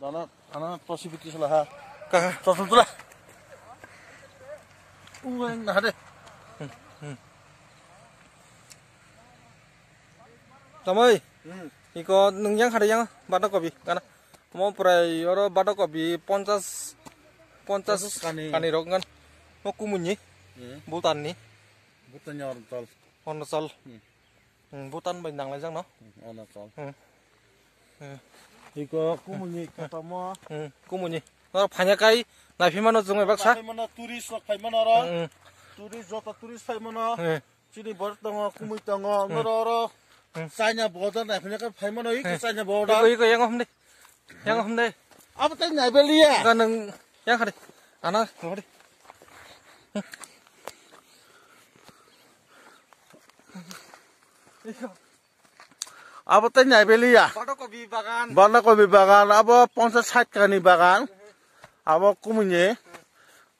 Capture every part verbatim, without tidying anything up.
Ana, ana, tosi biti sala ha. Kaka. Tosi tula. Uweng na hade. Tamoi. Hmm. Iko nung yang hade yang bata kopi kana. Mo prai oro bata kopi ponchas, ponchas Ponchas kani. Kani rok ngan. Mo kumunyi. Hmm. Bhutan ni. Bhutan ni Arunachal. Arunachal. Hmm. Hmm, Bhutan bai nanglaijak no. Hmm, Arunachal. Hmm. Hmm. Iko kumunyi katamo. Hmm, kumunyi. Norok phanya kai naiphi mano jwng bai baksa. Naiphi mano tourist rok phai mano oro. Hmm. Tourist joto tourist phai mano. Hmm. Chini borok tongo, kumui tongo, Hmm. norok oro. Hmm. China border naiphi kai phai mano, iko Hmm. China border. Iko, iko, yang hom de. Yang hom de. Abo tai naibaliya. Ga nang yang hade. Ana, hade. Abo tai naibaliya. Bata kopi bagan. Bata kopi bagan, abo ponchas sait kani bagan. Abo kumunyi.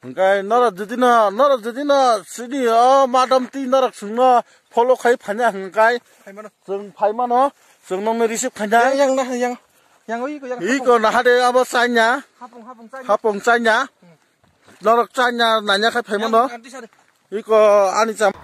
Hingkai norok jodi no, norok jodi no sini o madam ti norok sungno follow khai phanya hingkai. Phai mano. Chwng phai mano, chwng nokni receive khaina. Yang, yang, nah, yang. Yang, ui, ko yang. Iko hapung. Nahade abo chanya. Hapung, hapung, chanya. Hapung chanya. Hmm. Norok chanya nanya khai phai mano. Yang, anti sade. Iko ani cham.